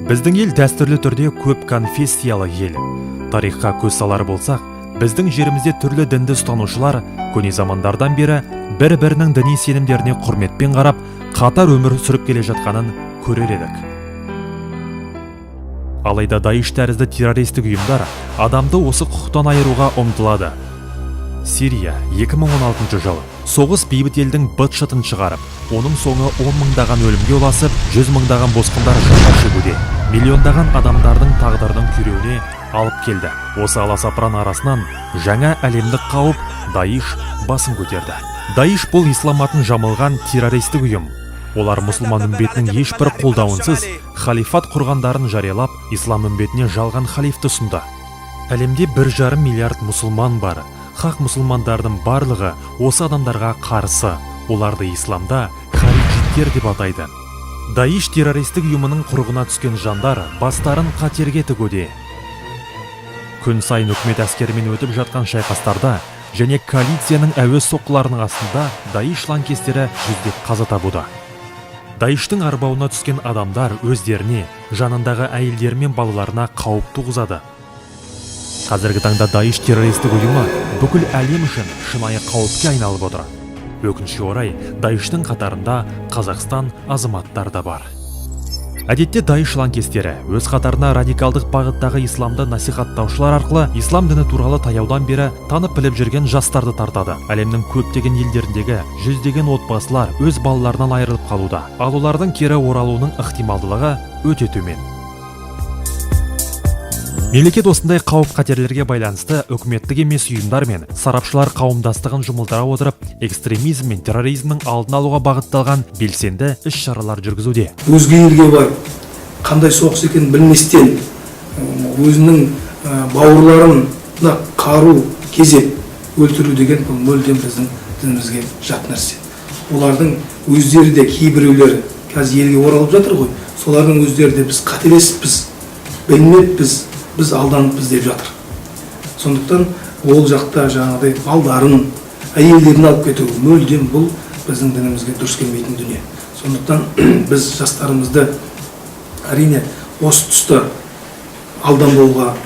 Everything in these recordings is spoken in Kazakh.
Біздің ел дәстүрлі түрде көп конфессиялы ел. Тарихқа көз салар болсақ, біздің жерімізде түрлі дінді ұстанушылар көне замандардан бері бір-бірінің діни сенімдеріне құрметпен қарап, қатар өмір сүріп келе жатқанын көрер едік. Алайда Даиш тәрізді террористік ұйымдар адамды осы құқықтан айыруға ұмтылады. Сирия, 2016 жыл. Соғыс бейбіт елдің быт-шытын шығарып, оның соңы 10 мыңдаған өлімге ұласып, жүз мыңдаған босқындар жапа шегуде. Миллиондаған адамдардың тағдырының күйреуіне алып келді. Осы аласапыран арасынан жаңа әлемдік қауіп, Даиш басын көтерді. Даиш — бұл ислам атын жамылған террористік ұйым. Олар мұсылман үмбетінің ешбір қолдауынсыз халифат құрғандарын жариялап, ислам үмбетіне жалған халифті ұсынды. Әлемде 1,5 миллиард мұсылман бар. Хақ мұсылмандардың барлығы осы адамдарға қарсы. Оларды исламда хариджиттер деп атайды. Даиш террористік ұйымының құрығына түскен жандар бастарын қатерге тігуде. Күн сайын үкімет әскерімен өтіп жатқан шайқастарда және коалицияның әуе соққыларының астында Даиш лаңкестері жүздеп қаза табуда. Даиштың арбауына түскен адамдар өздеріне, жанындағы әйелдері мен балаларына қауіп туғызады. Қазіргі таңда Даиш террористік ұйымы бүкіл әлем үшін шынайы қауіпке айналып отыр. Өкінішке орай, Даиштың қатарында Қазақстан азаматтары да бар. Әдетте Даиш лаңкестері өз қатарына радикалдық бағыттағы исламды насихаттаушылар арқылы ислам діні туралы таяудан бері танып біліп жүрген жастарды тартады. Әлемнің көптеген елдеріндегі жүздеген отбасылар өз балаларынан айырылып қалуда, ал олардың кері оралуының ықтималдылығы өте төмен. Мемлекет осындай қауіп қатерлерге байланысты үкіметтік емес ұйымдар мен сарапшылар қауымдастығын жұмылдыра отырып, экстремизм мен терроризмнің алдын алуға бағытталған белсенді іс-шаралар жүргізуде. Өзге елге барып, қандай соғыс екенін білместен, өзінің бауырларын мына қару кезеп өлтіру деген, бұл мүлдем біздің дінімізге жат нәрсе. Олардың өздері де, кейбіреулері қазір елге оралып жатыр ғой, солардың өздері де «Біз қателесіппіз, білмеппіз, біз алданыппыз» деп жатыр. Сондықтан ол жақта жаңағыдай балдарын, әйелдерін алып кету мүлдем, бұл біздің дінімізге дұрыс келмейтін дүние. Сондықтан біз жастарымызды, әрине, осы тұста алданбауға,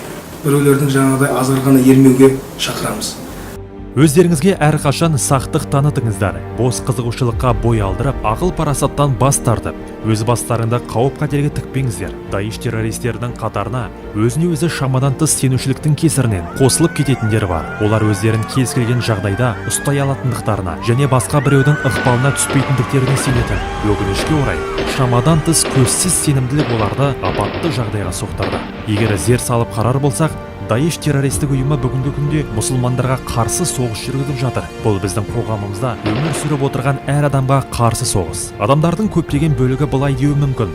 біреулердің жаңағыдай азғырғанына ермеуге шақырамыз. Өздеріңізге әрқашан сақтық танытыңыздар. Бос қызығушылыққа бой алдырып, ақыл парасаттан бас тартып, өз бастарыңды қауіп қатерге тікпеңіздер. Даиш террористерінің қатарына өзіне өзі шамадан тыс сенушіліктің кесірінен қосылып кететіндер бар. Олар өздерін кез келген жағдайда ұстай алатындықтарына және басқа біреудің ықпалына түспейтіндіктеріне сенетін. Өкінішке орай, шамадан тыс көзсіз сенімділік оларды апатты жағдайға соқтырды. Егер зер салып қарар болсақ, Даиш террористік ұйымы бүгінгі күнде мұсылмандарға қарсы соғыс жүргізіп жатыр. Бұл біздің қоғамымызда өмір сүріп отырған әр адамға қарсы соғыс. Адамдардың көптеген бөлігі былай деуі мүмкін: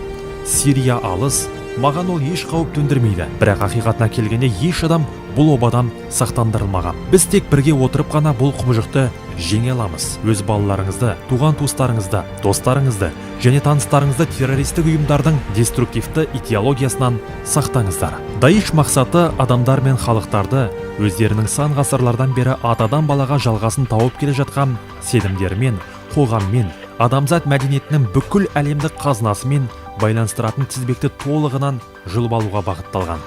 «Сирия алыс, маған ол еш қауіп төндірмейді». Бірақ ақиқатына келгенде, еш адам бұл обадан сақтандырылмаған. Біз тек бірге отырып қана бұл құбыжықты жеңе аламыз. Өз балаларыңызды, туған туыстарыңызды, достарыңызды және таныстарыңызды террористік ұйымдардың деструктивті идеологиясынан сақтаңыздар. Даиш мақсаты — адамдар мен халықтарды өздерінің сан ғасырлардан бері атадан балаға жалғасын тауып келе жатқан сенімдерімен, қоғаммен, адамзат мәдениетінің бүкіл әлемдік қазынасымен байланыстыратын тізбекті толығынан жұлып алуға бағытталған.